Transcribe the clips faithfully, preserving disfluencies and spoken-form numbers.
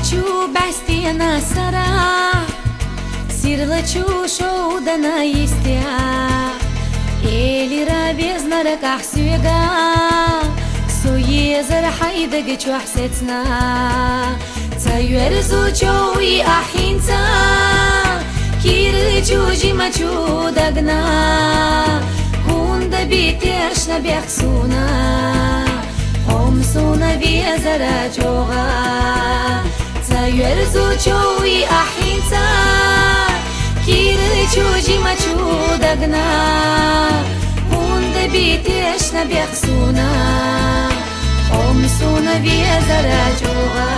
Чу бӀаьстена сарахь, сирла чу шовдана йистехь, элира везнарг ахь соьга, со езар хьайн даг чохь сецна. Ца йоьрзу чов и ахь хӀинца, кийра чу жима чу дагна, хӀунда би тешна бехк суна, хьо-м суна везара чӀогӀа. Ца йоьрзу чов и ахь хӀинца, кийра чу жима чу дагна, хӀунда би тешна бехк суна, хьо-м суна везара чӀогӀа.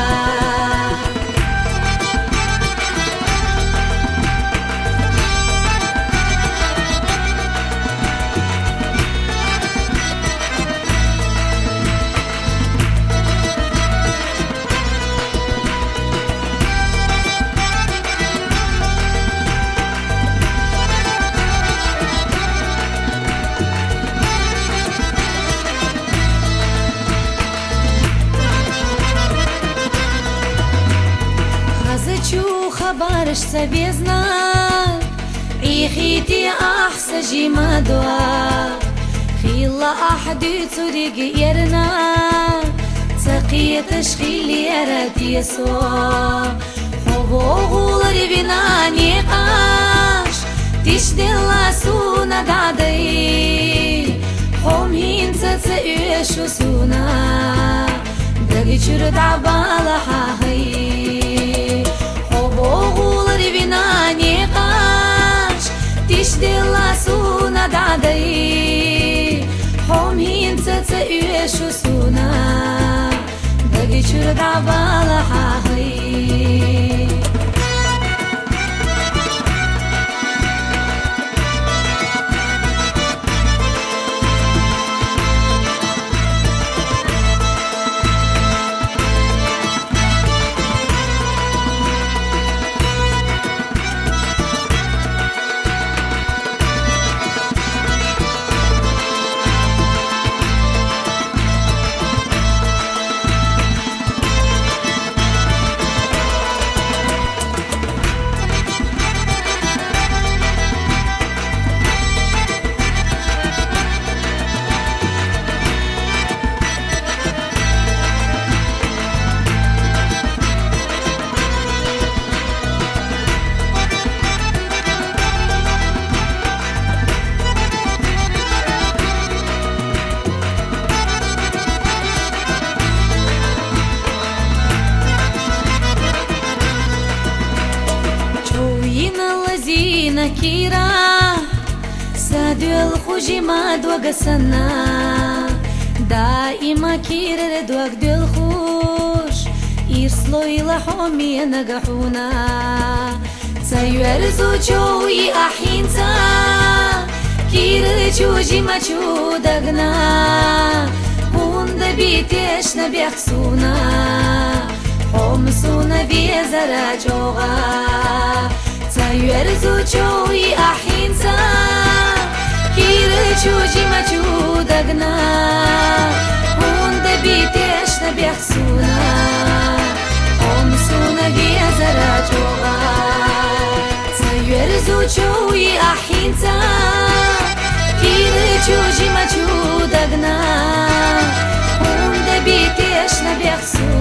Хазачу хабарш ца безна, Ӏехийти ахь сан жима дог, хилла ахь дуьйцуриг эрна, ца кхеташ хиллера те со. Хьо вогӀулара вина некъаш, тишделла суна дӀадай, хьо-м хӀинца ца оьшу суна, даг чуьра дӀабала хьахай. Хьо вогӀулара вина некъаш, тишделла суна дӀадай, хьо-м хӀинца ца оьшу суна, даг чуьра дӀабала хьахай. Чов йина лазийна кийра, сан доьлху жима дог санна, даима кийрара дог доьлхуш, ирс лойла хьо менага хьуна. Ца йоьрзу чов и ахь хӀинца, кийра чу жима чу дагна, хӀунда би тешна бехк суна, хьо-м суна везара чӀогӀа. Ца йоьрзу чов и ахь хӀинца, кийра чу жима чу дагна, хӀунда би тешна бехк суна, хьо-м суна везара чӀогӀа. Ца йоьрзу чов и ахь хӀинца, кийра чу жима чу дагна, хӀунда би тешна бехк суна,